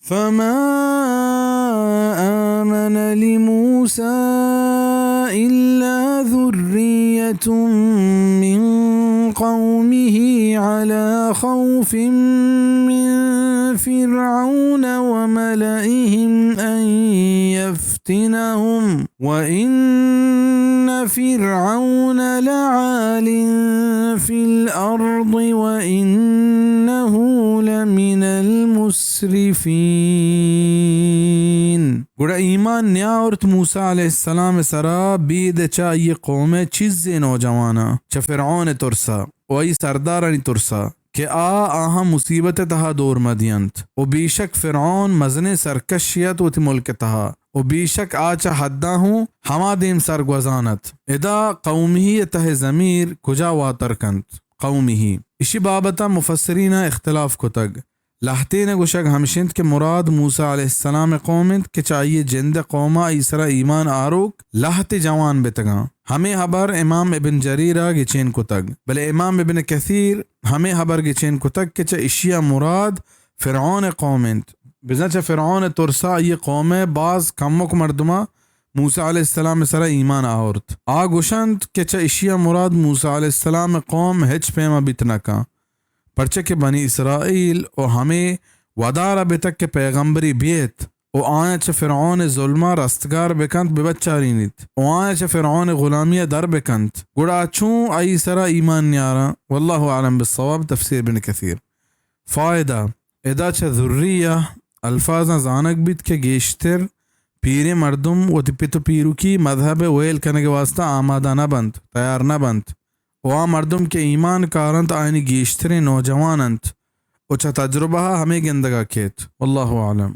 فما آمن لموسى إلا ذرية من قومه على خوف من فرعون وملئهم أن يفتنهم وإن فرعون لعال في الأرض وإنه لمن المسرفين. گڑا ایمان نیاورت موسیٰ علیہ السلام ءِ سرا بید چہ آئی قوم ءِ چیزے نوجواناں، چہ فرعون ءِ ترسا و آئی سردارانی ترسا کہ آ آہاں مصیبت ءِ تہا دور مہ دینت۔ و بیشک فرعون مزنیں سرکشے ات وتی ملک ءِ تہا۔ و بیشک آ چہ حدا ہوں ہما دیم سرگوزان ات۔ ادا قومه ءِ تہ ءِ ضمیر کجا واتر کنت؟ قومه۔ اشی بابت ءَ مفسریناں اختلاف کتگ۔ لہتین ءِ گوشگ ہمش انت کہ مراد موسیٰ علیہ السلام ءِ قوم انت کہ چہ آئی ءِ جند ءِ قوم ءَ آئی سرا ایمان آروک لہتے جوان بتگاں۔ ہمے ہبر امام ابن جریر ءَ گچین کتگ، بلے امام ابن کثیر ہمے ہبر گچین کتگ کہ چہ اشی ءَ مراد فرعون ءِ قوم انت۔ بزاں چہ فرعون ءِ ترسا آئی قوم ءِ باز کمک مردماں موسیٰ علیہ السلام ءِ سرا ایمان آورت۔ آ گوشنت کہ چہ اشی ءَ مراد موسیٰ علیہ السلام ءِ قوم ہچ پیما بیت نہ کن، پرچہ کہ بنی اسرائیل و ہمے ودار ءَ بتگ کہ پیغمبرے بیت و آیاں چہ فرعون ءِ ظلم ءَ رستگار بکنت، ببچارینیت و آیاں چہ فرعون ءِ غلامی ءَ در بکنت، گڑا چون آئی سرا ایمان نیاراں؟ واللہ اعلم بالصواب۔ تفسیر ابن کثیر۔ فائدہ، ادا چہ ذریہ الفاظاں زانگ بیت کہ گیشتر پیریں مردم وتی پت و پیرکی مذہب ءِ ویل کنگ ءِ واسطہ آمادہ نہ بنت، تیار نہ بنت۔ و آ مردم کہ ایمان کارنت آیانی گیشتریں نوجوان انت و چہ تجربہ ءَ ہمے گندگ ءَ کیت۔ واللہ اعلم۔